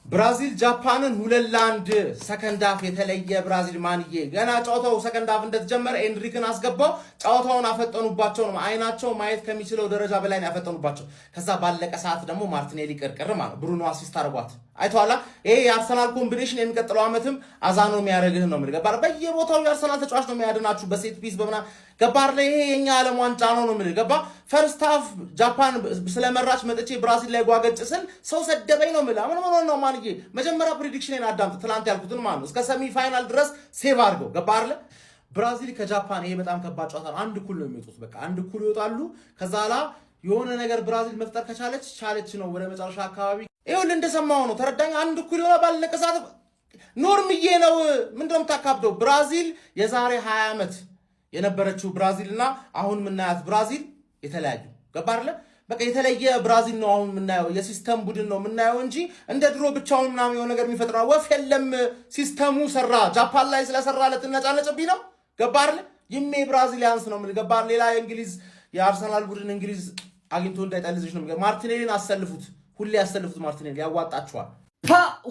ብራዚል ጃፓንን 2-1። Second half የተለየ ብራዚል ማንዬ። ገና ጨዋታው second half እንደተጀመረ ኤንድሪክን አስገባው። ጨዋታውን አፈጠኑባቸው ነው። አይናቸው ማየት ከሚችለው ደረጃ በላይ ነው ያፈጠኑባቸው። ከዛ ባለቀ ሰዓት ደግሞ ማርቲኔሊ ቅርቅር ማለት ብሩኖ assist አድርጓት አይተዋላ። ይሄ የአርሰናል combination የሚቀጥለው ዓመትም አዛኖ የሚያደርግህ ነው የምልህ። ገባህ? በየቦታው የአርሰናል ተጫዋች ነው የሚያድናችሁ በ set piece በምናምን፣ ገባህ? ይሄ የኛ ዓለም ዋንጫ ነው ነው የምልህ። ገባህ? First half ጃፓን ስለመራች መጥቼ ብራዚል ላይ ጓገጭ ስል ሰው ሰደበኝ ነው የምልህ። ምን ሆነ ነው ማንዬ? መጀመሪያ prediction ኔን አዳምጥ። ትናንት ያልኩትን ማለት ነው። እስከ semi final ድረስ save አድርገው፣ ገባህ አይደለ? ብራዚል ከጃፓን ይሄ በጣም ከባድ ጨዋታ ነው። አንድ እኩል ነው የሚወጡት። በቃ አንድ እኩል ይወጣሉ። ከዛ ላ የሆነ ነገር ብራዚል መፍጠር ከቻለች ቻለች ነው። ወደ መጨረሻ አካባቢ ይኸውልህ እንደሰማው ነው፣ ተረዳኝ። አንድ እኩል የሆነ ባለቀ ሰዓት ኖርምዬ ነው። ምንድነው የምታካብደው? ብራዚል የዛሬ 20 ዓመት የነበረችው ብራዚል እና አሁን የምናያት ብራዚል የተለያዩ፣ ገባ አይደለ? በቃ የተለየ ብራዚል ነው አሁን የምናየው። የ system ቡድን ነው የምናየው እንጂ እንደ ድሮ ብቻውን ምናምን የሆነ ነገር የሚፈጥረው ወፍ የለም። System ኡ ሰራ። ጃፓን ላይ ስለሰራ ልትነጫነጭብኝ ነው። ገባ አይደለ? ይሜ Brazilians ነው የምልህ። ገባ? ሌላ የእንግሊዝ የአርሰናል ቡድን እንግሊዝ አግኝቶ እንዳይጠልዝሽ ነው። ማርቲኔሊን አሰልፉት፣ ሁሌ ያሰልፉት። ማርቲኔሊ ያዋጣችኋል።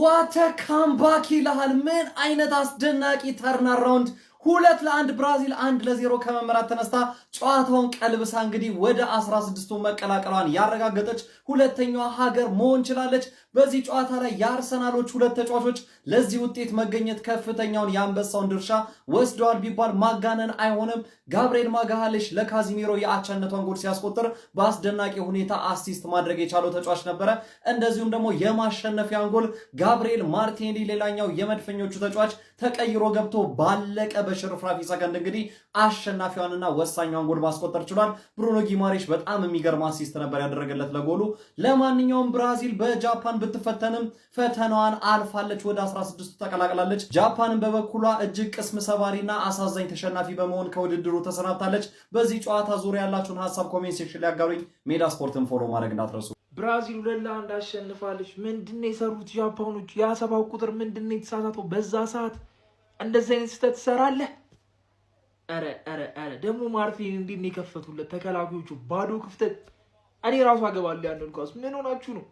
What a comeback ይልሃል። ምን አይነት አስደናቂ turnaround! 2-1 ብራዚል 1-0 ከመመራት ተነስታ ጨዋታውን ቀልብሳ እንግዲህ ወደ 16ቱ መቀላቀሏን ያረጋገጠች ሁለተኛዋ ሀገር መሆን ችላለች። በዚህ ጨዋታ ላይ የአርሰናሎች ሁለት ተጫዋቾች ለዚህ ውጤት መገኘት ከፍተኛውን የአንበሳውን ድርሻ ወስደዋል ቢባል ማጋነን አይሆንም። ጋብርኤል ማጋሃሌሽ ለካዚሜሮ የአቻነቷን ጎል ሲያስቆጥር በአስደናቂ ሁኔታ assist ማድረግ የቻለው ተጫዋች ነበረ። እንደዚሁም ደግሞ የማሸነፊያን ጎል ጋብርኤል ማርቲኔሊ፣ ሌላኛው የመድፈኞቹ ተጫዋች፣ ተቀይሮ ገብቶ ባለቀ በሽርፍራፊ ሰከንድ እንግዲህ አሸናፊዋንና ወሳኛዋን ጎል ማስቆጠር ችሏል። ብሩኖ ጊማሬሽ በጣም የሚገርም assist ነበር ያደረገለት ለጎሉ። ለማንኛውም ብራዚል በጃፓን ብትፈተንም ፈተናዋን አልፋለች፣ ወደ 16ቱ ተቀላቅላለች። ጃፓንን በበኩሏ እጅግ ቅስም ሰባሪና አሳዛኝ ተሸናፊ በመሆን ከውድድሩ ተሰናብታለች። በዚህ ጨዋታ ዙሪያ ያላችሁን ሀሳብ comment section ላይ ያጋሩኝ። ሜዳ ስፖርትን follow ማድረግ እንዳትረሱ። ብራዚል 2-1 አሸንፋለች። ምንድን ነው የሰሩት ጃፓኖች? ያ 70 ቁጥር ምንድን ነው የተሳሳተው? በዛ ሰዓት እንደዚህ አይነት ስህተት ትሰራለህ? ኧረ ኧረ ኧረ ደግሞ ማርቲን እንዴት ነው የከፈቱለት ተከላካዮቹ? ባዶ ክፍተት። እኔ ራሱ አገባለሁ ያንን ኳስ። ምን ሆናችሁ ነው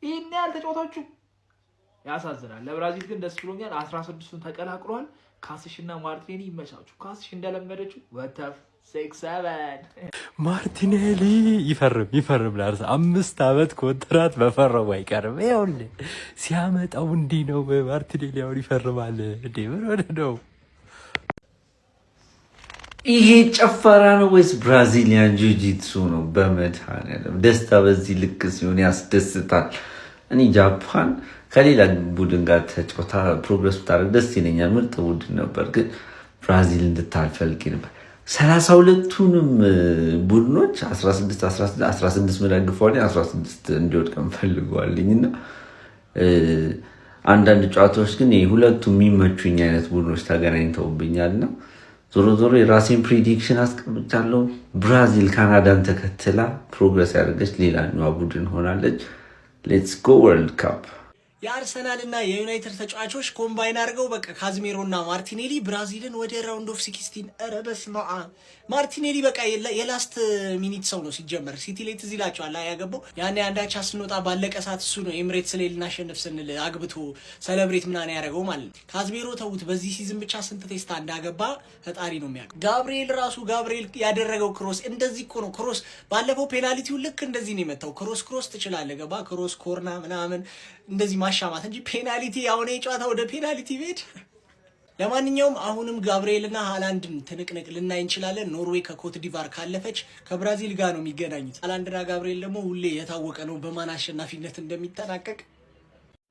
ይህን ያህል ተጫውታችሁ? ያሳዝናል። ለብራዚል ግን ደስ ብሎኛል። 16ቱን ተቀላቅሏል። ካስሽ እና ማርቲኔሊ ይመቻችሁ። ካስሽ እንደለመደችው ወተፍ 6 7። ማርቲኔሊ ይፈርም ይፈርም። ለአርሰናል 5 ዓመት ኮንትራት መፈረሙ አይቀርም። ይኸውልህ ሲያመጣው እንዲህ ነው። ማርቲኔሊ አሁን ይፈርማል እንዴ? ምን ሆነ ነው? ይሄ ጨፈራ ነው ወይስ Brazilian jiu-jitsu ነው? በመድኃኒዓለም ደስታ በዚህ ልክ ሲሆን ያስደስታል። እኔ ጃፓን ከሌላ ቡድን ጋር ተጫውታ progress ብታደርግ ደስ ይለኛል። ምርጥ ቡድን ነበር፣ ግን ብራዚል እንድታልፍ ፈልጌ ነበር። 32ቱንም ቡድኖች 16 16 መደግፈዋል፣ 16 እንዲወድቅ እንፈልገዋልኝ። እና አንዳንድ ጨዋታዎች ግን ሁለቱ የሚመቹኝ አይነት ቡድኖች ተገናኝተውብኛል እና ዞሮ ዞሮ የራሴን prediction አስቀምጫለሁ። ብራዚል ካናዳን ተከትላ progress ያደረገች ሌላኛዋ ቡድን ሆናለች። Let's go World Cup። የአርሰናል እና የዩናይትድ ተጫዋቾች combine አድርገው በቃ ካዝሜሮ እና ማርቲኔሊ ብራዚልን ወደ round of 16። ኧረ በስመ አብ! ማርቲኔሊ በቃ የ last minute ሰው ነው ሲጀመር። ሲቲ ላይ ትዝ ይላቸዋል ያገባው፣ ያኔ አንዳቻ ስንወጣ ባለቀ ሰዓት እሱ ነው ኤምሬትስ ላይ ልናሸንፍ ስንል አግብቶ celebrate ምናምን ያደረገው ማለት ነው። ካዝሜሮ ተዉት፣ በዚህ season ብቻ ስንት ቴስታ እንዳገባ ፈጣሪ ነው የሚያውቀው። ጋብርኤል ራሱ፣ ጋብርኤል ያደረገው cross እንደዚህ እኮ ነው cross። ባለፈው penalty ው ልክ እንደዚህ ነው የመታው። Cross cross ትችላለህ፣ ገባ cross corner ምናምን እንደዚህ ማሻማት እንጂ penalty አሁን የጨዋታ ወደ penalty ቤድ። ለማንኛውም አሁንም ጋብርኤልና ሃላንድን ትንቅንቅ ልናይ እንችላለን። ኖርዌይ ከኮት ዲቫር ካለፈች ከብራዚል ጋር ነው የሚገናኙት። ሃላንድና ጋብርኤል ደግሞ ሁሌ የታወቀ ነው በማን አሸናፊነት እንደሚጠናቀቅ።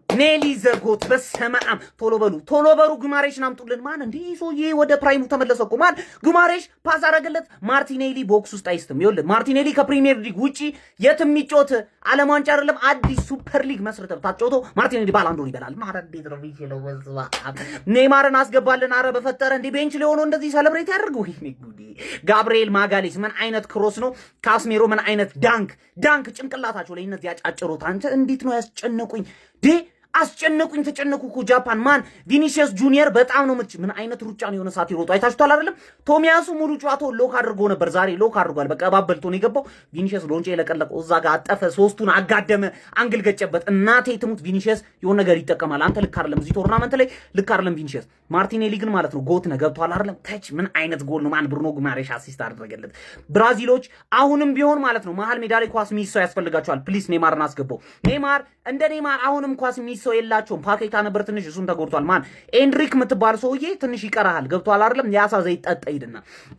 ኔሊ the GOAT፣ በስመ አብ! ቶሎ በሉ ቶሎ በሉ፣ ጉማሬሽን አምጡልን። ማን እንዲህ ሰውዬ ወደ prime ኡ ተመለሰ እኮ። ማን ጉማሬሽ pass አረገለት። ማርቲኔሊ box ውስጥ አይስትም። ይኸውልህ ማርቲኔሊ ከፕሪሚየር ሊግ ውጪ የትም የሚጫወት ዓለም ዋንጫ አይደለም አዲስ ሱፐር ሊግ መስርተህ ብታጫውተው ማርቲኔሊ ባላንዶር ይበላል። ማረ እንዴት ነው የሚችለው? በስመ አብ! ኔይማርን አስገባልን። አረ በፈጠረ እንዲህ bench ላይ ሆኖ እንደዚህ celebrate ያደርግ። ወይኔ ጉዴ! ጋብርኤል ማጋሌስ ምን አይነት cross ነው? ካስሜሮ ምን አይነት dunk dunk! ጭንቅላታቸው ላይ እነዚህ ያጫጭሩት። አንተ እንዴት ነው ያስጨነቁኝ ዴ። አስጨነቁኝ፣ ተጨነቁ እኮ ጃፓን። ማን ቪኒሲየስ ጁኒየር በጣም ነው ምች ምን አይነት ሩጫ ነው የሆነ ሰዓት ይሮጡ አይታችኋል አይደለም? ቶሚያሱ ሙሉ ጨዋታውን lock አድርጎ ነበር። ዛሬ lock አድርጓል። በቃ እባብ በልቶ ነው የገባው። ቪኒሲየስ ሎንጬ የለቀለቀው እዛ ጋር አጠፈ፣ ሶስቱን አጋደመ፣ angle ገጨበት። እናቴ ትሙት ቪኒሲየስ የሆነ ነገር ይጠቀማል። አንተ ልክ አይደለም፣ እዚህ tournament ላይ ልክ አይደለም ቪኒሲየስ። ማርቲኔሊ ግን ማለት ነው GOAT ነው፣ ገብቷል አይደለም? Touch ምን አይነት ጎል ነው ማን ብሩኖ ጉማሬሽ assist አደረገለት። ብራዚሎች አሁንም ቢሆን ማለት ነው መሀል ሜዳ ላይ ኳስ የሚይዝ ሰው ያስፈልጋቸዋል። Please ኔማርን አስገባው። ኔማር እንደ ኔማር አሁንም ኳስ የሚይዝ ሰው የላቸውም። ፓኬታ ነበር ትንሽ፣ እሱም ተጎድቷል። ማን ኤንድሪክ የምትባል ሰውዬ ትንሽ ይቀርሃል። ገብቷል አይደለም? የአሳ ዘይት ጠጣ ሂድና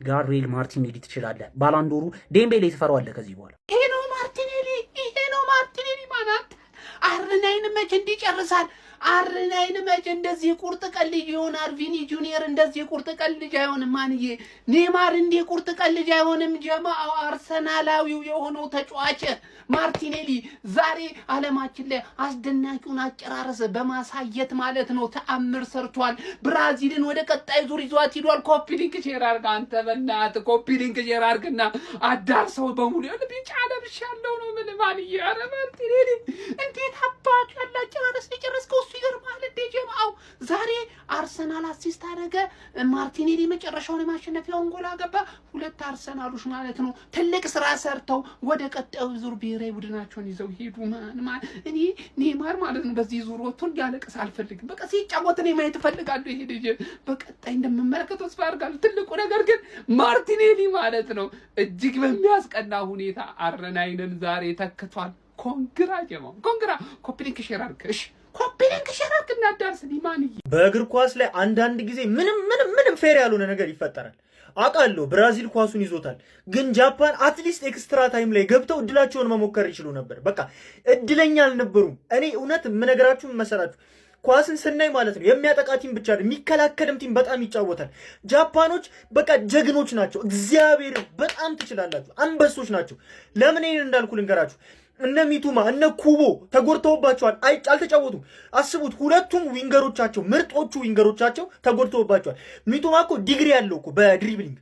ጋብሪኤል ማርቲኔሊ ትችላለህ። ባላንዶሩ ዴምቤሌ ትፈራዋለህ ከዚህ በኋላ። ይሄ ነው ማርቲኔሊ፣ ይሄ ነው ማርቲኔሊ። ማናት R nine መቼ እንዲጨርሳል? R nine መቼ እንደዚህ የቁርጥ ቀን ልጅ ይሆናል? ቪኒ ጁኒየር እንደዚህ የቁርጥ ቀን ልጅ አይሆንም። ማንዬ ኔማር እንዲህ የቁርጥ ቀን ልጅ አይሆንም። ጀማው አርሰናላዊው የሆነው ተጫዋች ማርቲኔሊ ዛሬ ዓለማችን ላይ አስደናቂውን አጨራረስ በማሳየት ማለት ነው ተአምር ሰርቷል። ብራዚልን ወደ ቀጣይ ዙር ይዟት ሂዷል። Copy link share አድርግ አንተ በእናትህ፣ copy link share አድርግና አዳርሰው በሙሉ። ቢጫ ለብሻለሁ ነው ምን ማንዬ። ኧረ ማርቲኔሊ እንዴት አባቱ ያለ አጨራረስ የጨረስከው እሱ ይገርማል። እንዴ ጀማው ዛሬ አርሰናል assist አደረገ። ማርቲኔሊ መጨረሻውን የማሸነፊያውን ጎል አገባ። ሁለት አርሰናሎች ማለት ነው ትልቅ ስራ ሰርተው ወደ ቀጣዩ ዙር ብሔራዊ ቡድናቸውን ይዘው ሄዱ። ማን ማን እኔ ኔማር ማለት ነው በዚህ ዙር ወጥቶ እንዲያለቅስ አልፈልግም። በቃ ሲጫወት እኔ ማየት እፈልጋለሁ። ይሄ ልጅ በቀጣይ እንደምመለከተው ተስፋ አድርጋለሁ። ትልቁ ነገር ግን ማርቲኔሊ ማለት ነው እጅግ በሚያስቀና ሁኔታ R nine ን ዛሬ ተክቷል። Congra ጀማው congra። Copy link share አድርግ እሺ፣ copy link share አድርግ እናዳርስ ማንዬ። በእግር ኳስ ላይ አንዳንድ ጊዜ ምንም ምንም ምንም fair ያልሆነ ነገር ይፈጠራል። አውቃለሁ ብራዚል ኳሱን ይዞታል፣ ግን ጃፓን at least extra time ላይ ገብተው እድላቸውን መሞከር ይችሉ ነበር። በቃ እድለኛ አልነበሩም። እኔ እውነት የምነግራችሁ መሰላችሁ ኳስን ስናይ ማለት ነው የሚያጠቃ team ብቻ አይደለም የሚከላከልም team በጣም ይጫወታል። ጃፓኖች በቃ ጀግኖች ናቸው። እግዚአብሔር በጣም ትችላላችሁ፣ አንበሶች ናቸው። ለምን ይሄን እንዳልኩ ልንገራችሁ። እነ ሚቱማ እነ ኩቦ ተጎድተውባቸዋል፣ አልተጫወቱም። አስቡት፣ ሁለቱም winger ኦቻቸው ምርጦቹ winger ኦቻቸው ተጎድተውባቸዋል። ሚቱማ እኮ ዲግሪ ያለው እኮ በ dribbling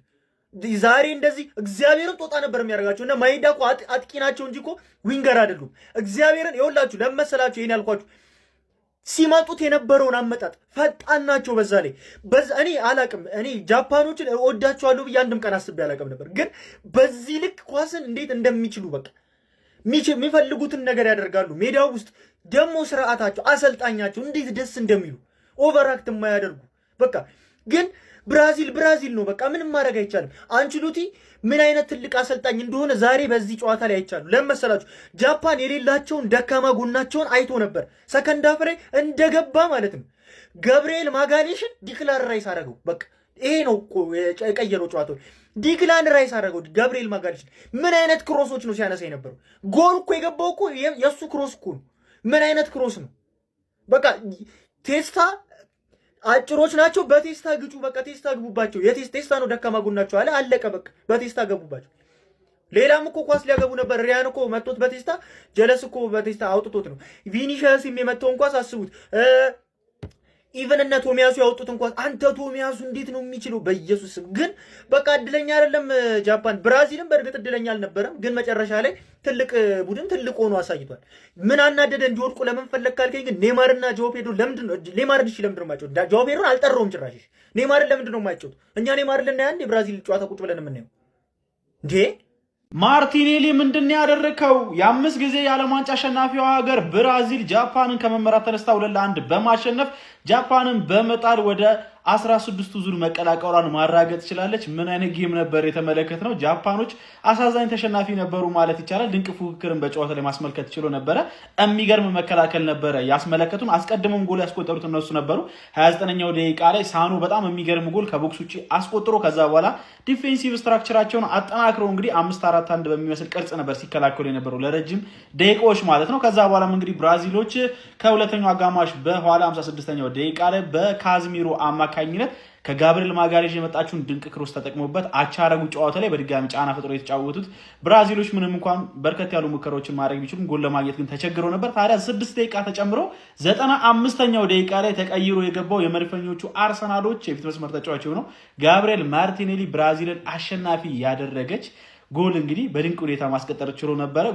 ዛሬ እንደዚህ እግዚአብሔርን ጦጣ ነበር የሚያደርጋቸው። እና ማይዳ እኮ አጥቂ ናቸው እንጂ እኮ winger አይደሉም። እግዚአብሔርን ይኸውላችሁ ለመሰላችሁ ይሄን ያልኳችሁ ሲመጡት የነበረውን አመጣጥ ፈጣን ናቸው። በዛ ላይ በዛ እኔ አላቅም። እኔ ጃፓኖችን እወዳቸዋለሁ ብዬ አንድም ቀን አስቤ አላቅም ነበር፣ ግን በዚህ ልክ ኳስን እንዴት እንደሚችሉ በቃ የሚፈልጉትን ነገር ያደርጋሉ። ሜዳው ውስጥ ደግሞ ስርዓታቸው፣ አሰልጣኛቸው እንዴት ደስ እንደሚሉ overact የማያደርጉ በቃ። ግን ብራዚል ብራዚል ነው። በቃ ምንም ማድረግ አይቻልም። አንችሎቲ ምን አይነት ትልቅ አሰልጣኝ እንደሆነ ዛሬ በዚህ ጨዋታ ላይ አይቻሉ። ለምን መሰላችሁ? ጃፓን የሌላቸውን ደካማ ጎናቸውን አይቶ ነበር። Second half ላይ እንደገባ ማለት ነው ገብርኤል ማጋሌሽን ዲክላን ራይስ አደረገው። በቃ ይሄ ነው እኮ የቀየረው ጨዋታውን። ዲክላን ራይስ አደረገው ገብርኤል ማጋሌሽን። ምን አይነት cross ኦች ነው ሲያነሳ የነበረው? ጎል እኮ የገባው እኮ የእሱ cross እኮ ነው። ምን አይነት cross ነው? በቃ ቴስታ አጭሮች ናቸው። በቴስታ ግጩ። በቃ ቴስታ ግቡባቸው። የቴስታ ነው ደካማ ጎናቸው አለ። አለቀ። በቃ በቴስታ ገቡባቸው። ሌላም እኮ ኳስ ሊያገቡ ነበር። ሪያን እኮ መቶት በቴስታ፣ ጀለስ እኮ በቴስታ አውጥቶት ነው። ቪኒሺየስ የመተውን ኳስ አስቡት። Even እነ ቶሚያሱ ያወጡትን ኳስ አንተ ቶሚያሱ እንዴት ነው የሚችለው? በኢየሱስ ስም። ግን በቃ እድለኛ አይደለም ጃፓን። ብራዚልም በእርግጥ እድለኛ አልነበረም፣ ግን መጨረሻ ላይ ትልቅ ቡድን ትልቅ ሆኖ አሳይቷል። ምን አናደደ እንዲወድቁ ለምን ፈለግ ካልከኝ ግን ኔማርና ጆ ፔድሮ ለምንድን ነው ኔማርን እሺ ለምንድን ነው የማይጫወት? ጆ ፔድሮን አልጠራውም ጭራሽ። ኔማርን ለምንድን ነው የማይጫወት? እኛ ኔማርን ልናይ አንድ የብራዚል ጨዋታ ቁጭ ብለን የምናየው እንዴ? ማርቲኔሊ ምንድን ነው ያደረከው? የአምስት ጊዜ የዓለም ዋንጫ አሸናፊዋ ሀገር ብራዚል ጃፓንን ከመመራት ተነስታ 2-1 በማሸነፍ ጃፓንን በመጣል ወደ 16ቱ ዙር መቀላቀሏን ማረጋገጥ ችላለች። ምን አይነት game ነበር የተመለከትነው? ጃፓኖች አሳዛኝ ተሸናፊ ነበሩ ማለት ይቻላል። ድንቅ ፉክክርን በጨዋታ ላይ ማስመልከት ችሎ ነበረ። የሚገርም መከላከል ነበረ ያስመለከቱን። አስቀድመውን ጎል ያስቆጠሩት እነሱ ነበሩ። 29ኛው ደቂቃ ላይ ሳኖ በጣም የሚገርም ጎል ከ box ውጭ አስቆጥሮ ከዛ በኋላ defensive structure ኣቸውን አጠናክረው እንግዲህ 5-4-1 በሚመስል ቅርጽ ነበር ሲከላከሉ የነበረው ለረጅም ደቂቃዎች ማለት ነው። ከዛ በኋላም እንግዲህ ብራዚሎች ከሁለተኛው አጋማሽ በኋላ 56ኛው ደቂቃ ላይ በካዝሚሮ አማካኝነት ከጋብሪኤል ማጋሌዥ የመጣችውን ድንቅ cross ተጠቅሞበት አቻ አረጉ። ጨዋታ ላይ በድጋሚ ጫና ፈጥሮ የተጫወቱት ብራዚሎች ምንም እንኳን በርከት ያሉ ሙከራዎችን ማድረግ ቢችሉም ጎል ለማግኘት ግን ተቸግረው ነበር። ታዲያ 6 ደቂቃ ተጨምሮ 95ኛው ደቂቃ ላይ ተቀይሮ የገባው የመድፈኞቹ አርሰናሎች የፊት መስመር ተጫዋች የሆነው ጋብሪኤል ማርቲኔሊ ብራዚልን አሸናፊ ያደረገች ጎል እንግዲህ በድንቅ ሁኔታ ማስቆጠር ችሎ ነበረ።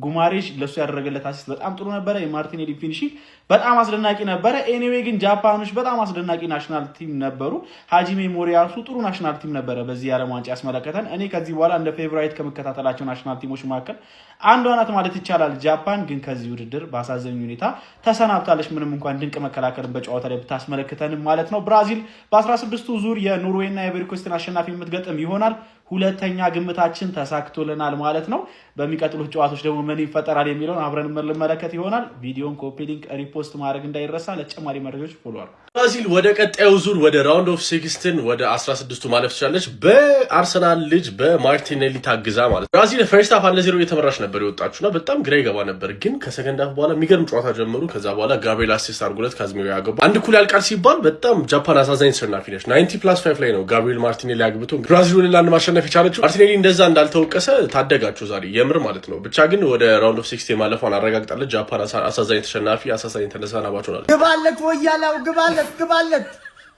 ጉማሬሽ ለሱ ያደረገለት assist በጣም ጥሩ ነበረ። የማርቲኔሊ finishing በጣም አስደናቂ ነበረ። Anyway ግን ጃፓኖች በጣም አስደናቂ national team ነበሩ። ሃጂሜ ሞሪያሱ ጥሩ national team ነበረ በዚህ የዓለም ዋንጫ ያስመለከተን። እኔ ከዚህ በኋላ እንደ favorite ከምከታተላቸው national team ኦች መካከል አንዷ ናት ማለት ይቻላል። ጃፓን ግን ከዚህ ውድድር በአሳዛኝ ሁኔታ ተሰናብታለች። ምንም እንኳን ድንቅ መከላከልን በጨዋታ ላይ ብታስመለክተንም ማለት ነው። ብራዚል በ16ቱ ዙር የኖርዌይና የአይቮሪኮስትን አሸናፊ የምትገጥም ይሆናል። ሁለተኛ ግምታችን ተሳክቶልናል ማለት ነው። በሚቀጥሉት ጨዋታዎች ደግሞ ምን ይፈጠራል የሚለውን አብረን የምንመለከት ይሆናል። ቪዲዮን copy link፣ repost ማድረግ እንዳይረሳ። ለተጨማሪ መረጃዎች follow አድርጉ። ብራዚል ወደ ቀጣዩ ዙር ወደ round of 16 ወደ 16ቱ ማለፍ ትችላለች። በአርሰናል ልጅ በማርቲኔሊ ታግዛ ማለት ነው። ብራዚል first half 1-0 እየተመራች ነበር የወጣችውና በጣም ግራ ይገባ ነበር። ግን ከ second half በኋላ የሚገርም ጨዋታ ጀመሩ። ከዛ በኋላ ጋብሪኤል assist አድርጎለት ካዝሚሮ ያገባ፣ አንድ እኩል ያልቃል ሲባል በጣም ጃፓን አሳዛኝ ተሸናፊ ነች። 90+5 ላይ ነው ጋብሪኤል ማርቲኔሊ አግብቶ ብራዚል 2-1 ማሸነፍ የቻለችው። ማርቲኔሊ እንደዛ እንዳልተወቀሰ ታደጋቸው ዛሬ የምር ማለት ነው። ብቻ ግን ወደ round of 16 ማለፏን አረጋግጣለች። ጃፓን አሳዛኝ ተሸናፊ፣ አሳዛኝ ተሰናባች ሆናለች። ግባለት ወያላው፣ ግባለት፣ ግባለት።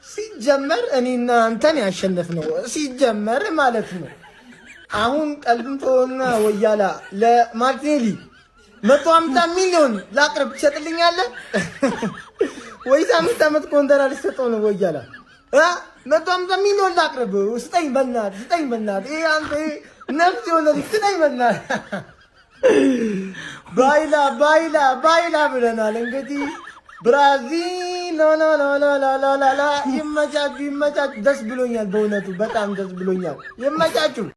ሲጀመር እኔና አንተን ያሸነፍነው ሲጀመር ማለት ነው። አሁን ቀልዱን ተወና ወያላ ለማርቲኔሊ 150 ሚሊዮን ላቅርብ፣ ትሸጥልኛለህ ወይስ 5 ዓመት ኮንትራት ልሰጠው ነው? ወያላ 150 ሚሊዮን ላቅርብ፣ ስጠኝ በእናትህ፣ ስጠኝ በእናትህ። ይሄ አንተ ይሄ ነፍስ የሆነ ልጅ ስጠኝ በእናትህ። ባይላ ባይላ ባይላ ብለናል። እንግዲህ ብራዚል ላላላላላላ ይመቻችሁ፣ ይመቻችሁ። ደስ ብሎኛል፣ በእውነቱ በጣም ደስ ብሎኛል። ይመቻችሁ።